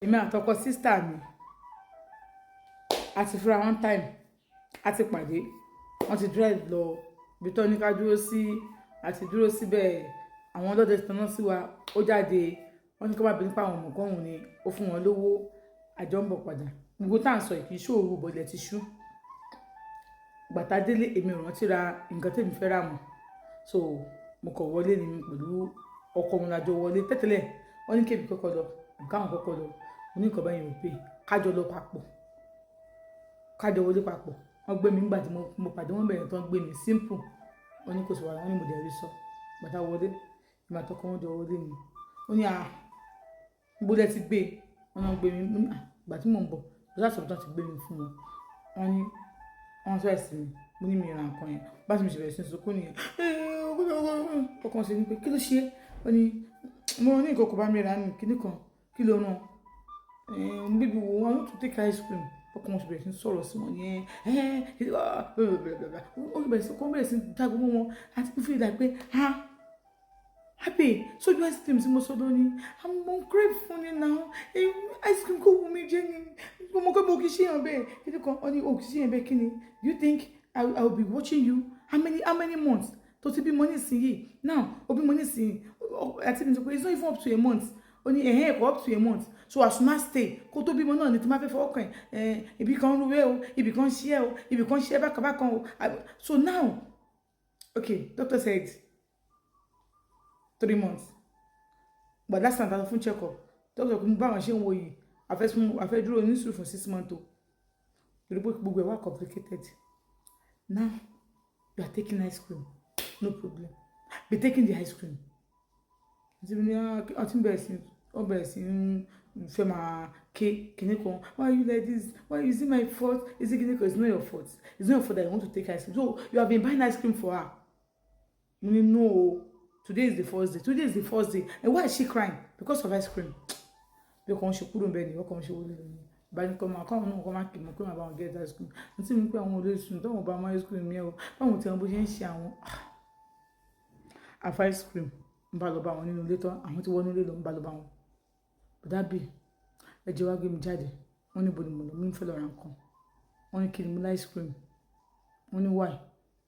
Èmi àtọkọ sister mi a ti fúnra one time, a ti pàdé. Wọ́n ti drive lọ ibi tó ní ká dúró sí, a ti dúró síbẹ̀. Àwọn ọlọ́dẹ ti tanná sí wa. Ó jáde, wọ́n ní kí wọ́n má bínú pé àwọn ọmọ kan òun ni ó fún wọn lówó. Àjọ ń bọ̀ padà. Gbogbo tá à ń sọ yìí, kì í ṣòro bọ̀lẹ̀ ti ṣú. Gbàtà délé, èmi ò rántí ra nǹkan tèmi fẹ́ rà mọ́, so mo kàn wọlé ni mi pẹ̀lú ọkọ wọn lájọ wọlé tẹ́tẹ́lẹ̀. Wọ́n ní kébì kọ́kọ́ lọ àbí káwọn kọ́kọ́ lọ. Mo ní nǹkan báyìí ò pé kájọ lọ papọ̀, kájọ wọlé papọ̀. Wọ́n gbé mi nígbà tí mo pàdé wọn bẹ̀rẹ̀ tán, gbé mi simple. Wọ́n ní kò sí wàhálà, wọ́n ní mo dẹ̀ rí sọ. Gbàtà wọlé, ìgbà tó kọ́ wọn jọ wọlé ni. Ó ní, "À, níbo lẹ ti gbé?" Wọ́n náà gbé mi. Mo ní, "À, ìgbà tí mò ń bọ̀, mo sá sọ̀rọ̀ tán ti gbé mi fún wọn." Wọ́n ní wọ́n sọ ẹ̀sìn mi. Mo ní mi ra nǹkan yẹn. Bá sì mi ṣe bẹ̀rẹ̀ sí sunkún nìyẹn. Ọkàn ṣe ni pé, "Kí ló ṣe é?" Ó ní mo ní nǹkan kò bá mi rà ní kíní kan. "Kí ló rán bíbí wo?" "I want to take ice cream." Ọkàn wọn ṣe bẹ̀rẹ̀ sí sọ̀rọ̀ sí wọn yẹn. Ó bẹ̀rẹ̀ sí dá gbogbo wọn àti fífi ìdá pé, "Ha, happy sójú ice cream tí mo sọ lónìí, I'm crave fún ni now. Ice cream kò wù mí jẹ ni. Mo mọ̀ pé mo kì í ṣe èèyàn bẹ́ẹ̀." Kíni kan? Ó ní o kì í ṣe èèyàn bẹ́ẹ̀. Kí ni? "Do you think I will be watching you how many months tó ti bímọ nísìnyìí now? Ó bímọ nísìnyìí." Àti mi sọ pé it's not even up to a month. Ó ní ẹ̀hẹ́n, ẹ̀kọ́ up to a month, so I should not stay kó tó bímọ náà ni tí máa fẹ́ fọwọ́ kàn ẹ̀, ibì kan rúwẹ́ o, ibì kan ṣí ẹ o, ibì kan ṣí ẹ bákan bákan o. So now, okay, doctor said 3 months, but last time ta lọ fún check up, doctor kò ní báwọn ṣe ń wo yìí, àfẹ́ dúró ní sùúrù fún 6 months o, torí pé gbogbo ẹ̀ wá complicated. Now you are taking ice cream, no problem, be taking the ice cream. Àti ní ọtí bẹ̀rẹ̀ sí, ó bẹ̀rẹ̀ sí ń fẹ́ máa ké kinní kan. "Why you like this? Why is it my fault? Is it kinní kan?" "It's not your fault. It's not your fault that you want to take ice cream. So you have been buying ice cream for her." Mo ní no o, today is the first day. Today is the first day, and why is she crying because of ice cream? Bí ọkàn ṣe kúrò bẹ́ẹ̀ ni ọkàn ṣe wọlé lónìí. Bá ní kọ́ máa kọ́ àwọn náà kọ́ máa kì mọ́ pé màá bá wọn get ice cream. Àǹtí mi pé àwọn ò lè sùn táwọn bá mọ ice cream yẹn o, báwọn tí wọn bó ṣe ń ṣe àwọn àfa ice cream. Ń bá lọ bá wọn nínú ilé tán, àwọn tí wọ́n nílé lọ, ń bá lọ bá wọn. "Bọ̀dá bì, ẹ jẹ́ wá gbé mi jáde." Wọ́n ní, "Bo ni mo lọ?" Mo ní fẹ́ lọ ra nǹkan. Wọ́n ní, "Kí ni?" Mo ní ice cream. Wọ́n ní, "Why?"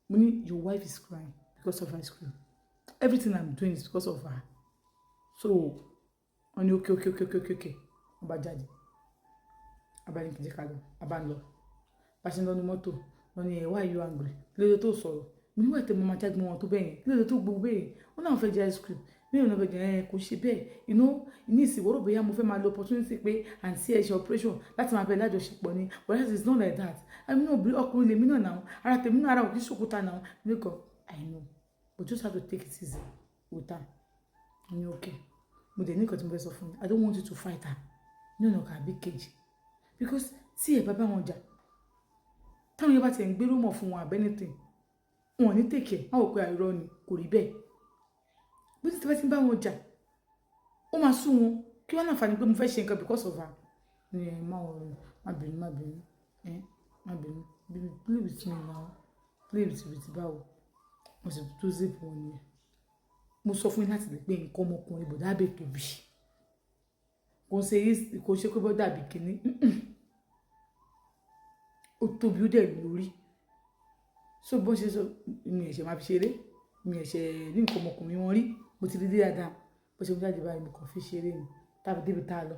Mo ní, "Your wife is crying because of ice cream. Everything I'm doing is because of her." So wọ́n ní, Okay." Wọ́n bá jáde, a bá ní kí n jẹ́ ká lọ. A bá ń lọ, bá ṣe ń lọ ní mọ́tò, wọ́n ní, "Why are you angry? Kí ló dé tó sọ̀rọ̀?" Mo ní, "Why tẹ́ mo máa jáde mọ́ wọn tó bẹ́ẹ̀ yẹn? Kí ló dé tó gbogbo bẹ́ẹ̀ yẹn?" Wọ́n náà fẹ́ jẹ ice cream ní ìrìnà fẹ́ jẹ ẹ. Kò ṣe bẹ́ẹ̀ inú ní ìsìnwọ́rọ̀ bóyá mo fẹ́ máa lo opportunity pé àǹtí ẹ ṣe operation láti máa bẹ lájọṣepọ̀ ni, but that is not like that. Àmì náà obìnrin, ọkùnrin lèmi náà náà, ara tèmi náà, ara òkè ṣòkúta náà nìkan. I know, but just have to take it easy with her." Ní okay, mo dẹ̀ ní nǹkan tí mo fẹ́ sọ fún mi. I don't want you to fight her ní ọ̀nà kan àbí kejì, because tí ẹ bá bá wọn jà, táwọn yẹn bá tiẹ̀ ń gbé rumour fún wọn àbí anything, wọn ò ní take ẹ̀. Wọn ò pé àìrọ́ ni, kò rí bẹ́ẹ̀. Bí tí bá ti ń bá wọn jà, ó máa sú wọn. Kí wọ́n láǹfààní pé mo fẹ́ ṣe nǹkan because of her ní. "Ẹ má wọrọ, má bínú, má bínú, ẹ má bínú. Baby, play with me now." Play with báwo? Mo sì tó zip wọn nìyẹn. Mo sọ fún yín láti lè pé nǹkan ọmọkùnrin bọ̀dá bẹ̀ tóbi, kò ṣe pé bọ́ dàbí kínní, ó tóbi, ó dẹ̀ lórí. So bó ṣe sọ, mi ẹ̀ṣẹ̀ máa fi ṣeré, mi ẹ̀ṣẹ̀ ní nǹkan ọmọkùnrin wọn rí, mo ti rí dé dáadáa. Bó ṣe mú jáde báyìí, mo kàn fi ṣeré ni tàbí débi tá a lọ,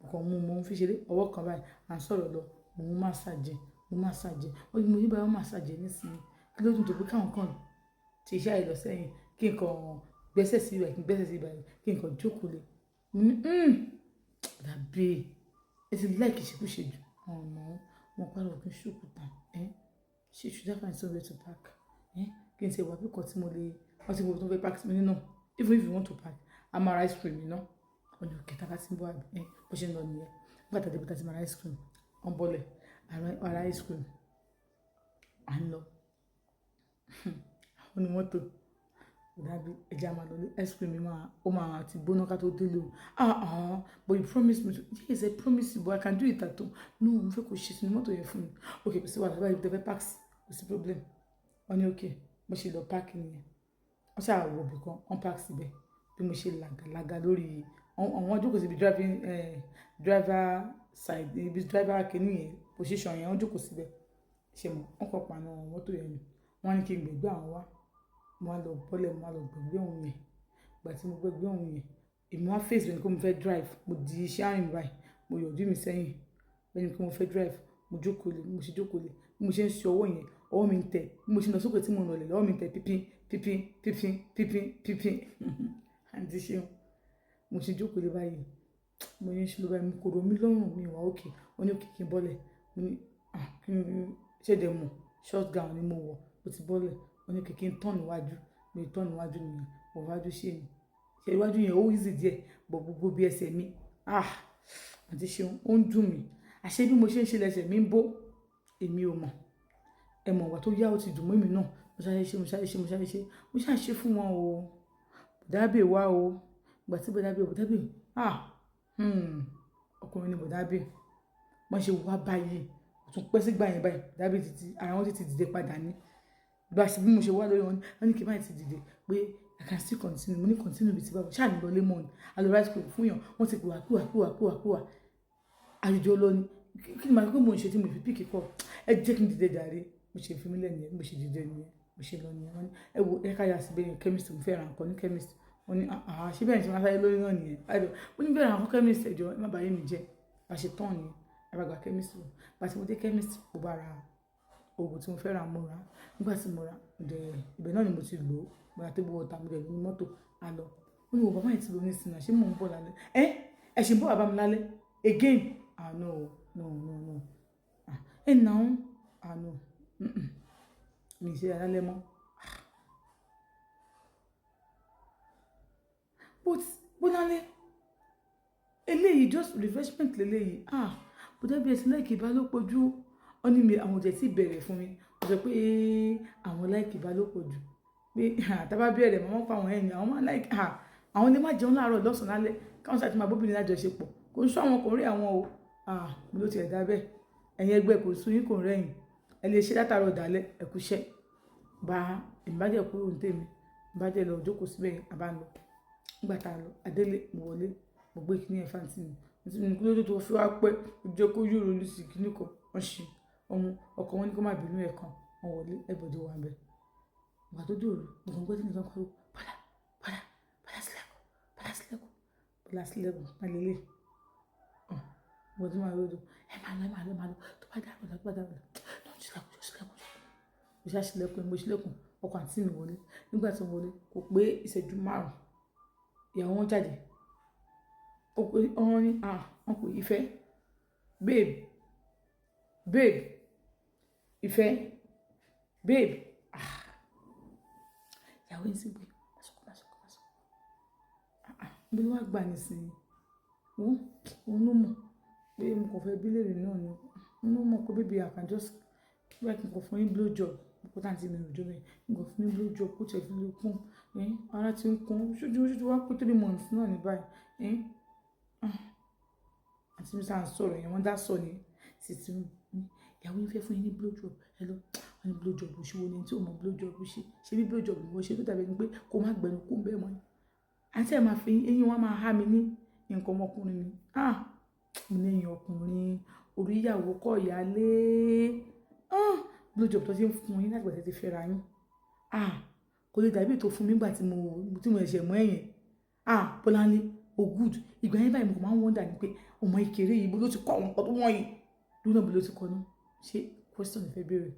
mo kàn mú, mo ń fi ṣeré ọwọ́ kan báyìí, à ń sọ̀rọ̀ lọ, mo ń massage, mo massage. Ó ní mo ní báyìí, wọ́n massage nísìnyí. Kí ló dùn tó pé káwọn kan ti iṣẹ́ àìlọ sẹ́yìn, kí n kàn gbẹ́sẹ̀ sí ibà, kí n gbẹ́sẹ̀ sí ibà, kí n kàn jókòó lé. Mo ní, dàbí ẹ ti like ìṣekúṣe jù." Ọ̀nà wọn pariwo kí n ṣòkòtà ẹ́ ṣe. "Should I find somewhere to park ẹ́? Kí n ṣe wà bí kan tí mo lè wọ́n ti gbogbo tó fẹ́ park sí mi nínú. Even if you want to park, a máa ra ice cream iná." Ọ̀nà òkè tá a bá ti ń bọ̀ àbí ẹ́ bó ṣe ń lọ nìyẹn. Nígbà tá a débi tá a ti máa ra ice cream, wọ́n bọ́lẹ̀, ara ice cream, à ń lọ. Àwọn ní mọ́tò dàbí ẹja máa lọ ní ice cream mi máa, ó máa ti gbóná ká tó délé o. "Ah ah, but you promise me to." "Yes, I promise you, but I can do it at home." "No, mo fẹ́ kó ṣe sínú mọ́tò yẹn fún mi." "Okay, kò sí wàhálà báyìí, tẹ́ fẹ́ park sí, kò sí problem." Wọ́n ní okay. Mo ṣe lọ park nìyẹn. Wọ́n ṣáà wọ ibì kan, wọ́n park síbẹ̀. Bí mo ṣe làgàlàgà lórí Àwọn jókòó síbi driving driver side, ibi driver kìíní yẹn, position yẹn, wọ́n jókòó síbẹ̀. Ṣe mọ̀, wọ́n kọ́ paná mọ́tò yẹn ni. Wọ́n ní kí n gbẹ̀gbẹ́ àwọn wá. Mo wá lọ bọ́lẹ̀, mo wá lọ gbẹ̀gbẹ́ òun yẹn. Ìgbà tí mo gbẹ̀gbẹ́ òun yẹn, èmi wá face bẹ́ẹ̀ ni pé mo fẹ́ drive. Mo di steering báyìí, mo yọjú mi sẹ́yìn bẹ́ẹ̀ ni pé mo fẹ́ drive. Mo jókòó lé, mo ṣe jókòó lé. Bí mo ṣe ń ṣe ọwọ́ yẹn, ọwọ́ mi ń tẹ̀. Bí mo ṣe ń lọ sókè tí mo ń lọlẹ̀, lọ́wọ́ mi ń tẹ̀ pípín pípín pípín pípín pípín. Àǹtí Ṣeun, mo ṣe jókòó lé báyìí, mo ní ṣe ló báyìí, mo kò rò mí lọ́rùn, mi wà okay. Wọ́n ní okay, kí n bọ́lẹ̀. Mo ní, ah, kí ni ṣé dẹ̀ mọ̀, short gown ni mo wọ̀, mo ti bọ́lẹ̀. Wọ́n ní okay, kí n turn níwájú. Mo ṣe turn níwájú nìyẹn. Mo wájú ṣe ni. Ṣé iwájú yẹn ó easy díẹ̀, but gbogbo bí ẹsẹ̀ mi, ah, àǹtí Ṣeun, ó ń dùn mí. Àṣé bí mo ṣe ń ṣe lẹ́sẹ̀ mi ń bó, èmi ò mọ̀. Ẹ mọ̀ ìgbà tó yá, ó ti dùn mọ́ èmi náà. Mo sáré ṣe, mo sáré ṣe, mo sáré ṣe. Mo ṣáà ṣe fún wọn o. Bọ̀dá Bè wá o. Ìgbà tí bọ̀dá Bè, bọ̀dá Bè, ah, ọkùnrin ni bọ̀dá Bè. Wọ́n ṣe wá báyìí, kò tún pẹ́ sígbà yẹn báyìí. Bọ̀dá Bè títí, ara wọn ti dìde padà ní. Ìgbà tí bí mo ṣe wá lórí wọn, wọ́n ní kí n má ti dìde pé I can still continue. Mo ní continue bí ti báwo. Ṣáà ní lọlé mọ́ ni. A lọ rice cream fún yàn. Wọ́n ti pè wá, pè wá, pè wá, pè wá, pè wá. Àjùjọ lọ ni. Kí ni màá pé mò ń ṣe tí mo fi pick call? Ẹ jẹ́ kí n dìde jàre. Mo ṣe fi mí lẹ̀ nìyẹn, mo ṣe dìde nìyẹn, mo ṣe lọ nìyẹn. Wọ́n ní ẹ wo, ẹ ká yà síbẹ̀ yẹn, chemist, mo fẹ́ ra nǹkan ní chemist. Wọ́n ní àhà, ṣé bẹ́ẹ̀ ni ṣe máa sáré lórí náà nìyẹn. Mo ní bẹ́ẹ̀ ra nǹkan chemist, ẹ jọ̀ọ́, ẹ má bàa yé mi jẹ́. Bá ṣe tán ni, a bá gba chemist lọ. Bá tí mo dé chemist, mo bá ra oògùn tí mo fẹ́ rà, mo rà. Nígbà tí mo rà, dẹ̀ ibẹ̀ náà ni mo ti lò ó. Mo ra table water, mo dẹ̀ ní mọ́tò, a lọ. Ó ní wo bàbá yẹn ti lọ nísìnyí, ṣé mò ń bọ̀ lálẹ́? Ẹ́ ẹ ṣì ń bọ̀ wá bá mi lálẹ́ again? Ah, no, no, no, no. Ah, ẹ now, ah, no. Mi ì ṣe lálẹ́ mọ́. Ah. But Bọ́láńlé, eléyìí just refreshment leléyìí. Ah, bọ̀dá bí ẹ ti like ìbálòpọ̀ jù. Wọ́n ní mi àwọn ò tẹ̀ tí bẹ̀rẹ̀ fún mi. Mo sọ pé àwọn like ìbálòpọ̀ jù. Pé tí a bá bẹ̀rẹ̀, màá mọ̀ pé àwọn ẹni, àwọn máa like, ah, àwọn lè má jẹun láàárọ̀, lọ́sàn-án, lálẹ́. Káwọn ṣáà tí máa bóbìnrin lájọṣepọ̀. Kò ń sún àwọn, kò ń rí àwọn o. Ah, mo ló ti ẹ̀ dá bẹ́ẹ̀. Ẹ̀yin ẹgbẹ́ kò sú yín, kò ń rẹ̀yìn. Ẹ lè ṣe látàárọ̀ dálẹ́, ẹ kú iṣẹ́. Bá èmi bá jẹ́ kúrò ní tèmi, bá jẹ́ lọ jókòó síbẹ̀, a bá ń lọ. Nígbà tá a lọ, a délé, mo wọlé, mo gbé kíní ẹ̀ fún àǹtí mi. Àǹtí mi ní kí ló dé tó fi wá pẹ́, ó jẹ́ kó yòrò ní sí kíní kan. Wọ́n ṣe ọmọ ọkọ wọn ní kó má bínú ẹ̀ kan. Wọ́n wọlé, everybody wà níbẹ̀. Ìgbà tó dé òru, mo kàn gbọ́ tí ẹnìkan pariwo, "Bọ́lá, Bọ́lá, Bọ́lá sílẹ̀kùn, Bọ́lá sílẹ̀kùn, Bọ́lá sílẹ̀kùn, má lé lé." Mo ti máa ròdò, ẹ máa lọ, ẹ máa lọ, ẹ máa lọ. Tó bá dàrú ọ̀la, tó bá dàrú ọ̀la. No, ṣílẹ̀kùn, ṣílẹ̀kùn. Mo ṣá ṣílẹ̀kùn, mo ṣílẹ̀kùn, ọkọ àǹtí mi wọlé. Nígbà tí wọ́n wọlé, kò pé ìṣẹ́jú márùn-ún, ìyàwó wọn jáde. Ó pé wọ́n ní, ah, wọ́n pè ìfẹ́, babe, babe, ìfẹ́, babe. Ah, ìyàwó yín sì pé, má sọkún, má sọkún, má sọkún. Ah, ah, bí ló wá gbà nísìnyí? Òun, òun ló mọ̀ pé mo kàn fẹ́ bí léèrè náà ni. Òun ló mọ̀ pé baby, I can just bí I can kàn fún yín blow job. Mo kọ́ àǹtí mi rò jọ bẹ́ẹ̀. Mo kàn fún yín blow job kó tiẹ̀ fi lè kún. Ara ti ń kún. Ṣojú, ṣojú wá pé 3 months náà ní báyìí. Ah, àǹtí mi sá ń sọ̀rọ̀ yẹn, wọ́n dá sọ ní sísí mi. Ìyàwó yín fẹ́ fún yín ní blow job. Ẹ lọ, wọ́n ní blow job ṣe wo ni tí o mọ blow job ṣe. Ṣé bí blow job ni wọ́n ṣe tó dàbí ẹni pé kó má gbẹnu kó bẹ́ẹ̀ mọ́ ni. Àǹtí ẹ̀ máa fi eyín wọn máa há mi ní nǹkan ọmọkùnrin mi. Ah, mo ní ẹ̀yìn ọkùnrin, orí ìyàwó kọ́ ìyálé. Ah, blow job tó ti ń fún yín láti ìgbà tí ẹ ti fẹ́ra yín. Ah, kò lè dàbí ètò fún mi nígbà tí mo ṣẹ̀ṣẹ̀ mọ̀ ẹ̀yẹn. Ah, Bọ́láńlé, o good. Ìgbà yẹn báyìí mo máa ń wonder ni pé ọmọ ìkéré yìí bó ló ti kọ́ àwọn nǹkan tó wọ̀nyí. Lónà bó ló ti kọ́ náà. Ṣé question fẹ́ béèrè?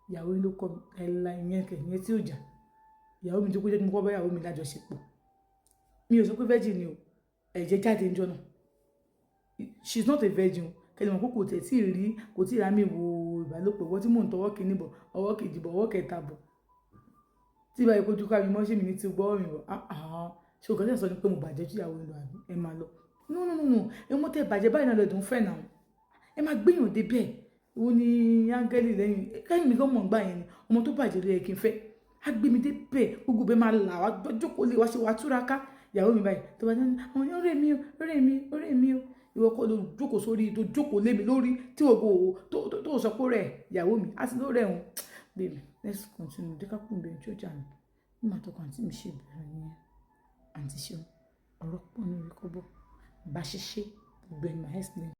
Ìyàwó yín ló kọ́ mi. Ẹ la ìyẹn kẹ̀, ìyẹn tí ò jà. Ìyàwó mi tó kó jẹ́ kí mo kọ́ bá ìyàwó mi lájọṣepọ̀. Mi ò sọ pé virgin ni o. Ẹ̀jẹ̀ jáde níjọ́ náà. She is not a virgin o. Kẹ́lẹ́ mọ̀ pé kò tẹ̀ tí ì rí, kò tí ì rá mi wo ìbálòpọ̀. Ìwọ tí mò ń tọwọ́ kíní bọ̀, ọwọ́ kejì bọ̀, ọwọ́ kẹta bọ̀. Tí báyìí kojú ká mi mọ́, ṣé mi ní ti gbọ́ mi bọ̀. Ah, ah. Ṣé o kàn tí sọ ni pé mo bàjẹ́ ju ìyàwó mi lọ àbí? Ẹ máa lọ. No, no, no, no. Ẹ mọ́ tẹ bàjẹ́ báyìí náà lọ dùn fẹ́ náà. Ẹ máa gbéyàn dé bẹ́ẹ̀. Ó ní áńgẹ́lì lẹ́yìn. Kẹ́yìn mi gan mọ̀ nígbà yẹn ni. Ọmọ tó bàjẹ́ ló yẹ kí n fẹ́. Á gbé mi dé bẹ́ẹ̀. Gbogbo bẹ́ẹ̀ máa là wá, jókòó lé wá ṣe wá túraká. Ìyàwó mi báyìí. Tó bá dé ní, àwọn ní ọ̀rẹ́ mi o, ọ̀rẹ́ mi, ọ̀rẹ́ mi o. Ìwọ kọ́ ló jókòó sórí, tó jókòó lé mi lórí tí o kò, tó sọ pé ó rẹ̀ ìyàwó mi. Á ti ló rẹ̀ òun. Baby, let's continue. Jẹ́ ká kúrò níbẹ̀ tí ó jà mí. Bí màá tọkọ àǹtí mi ṣe bẹ̀rẹ̀ nìyẹn. Àǹtí Ṣeun, ọ̀rọ̀ pọ̀ ní orí kọ́bọ̀. Bá ṣiṣẹ́ gbogbo ẹni máa explain.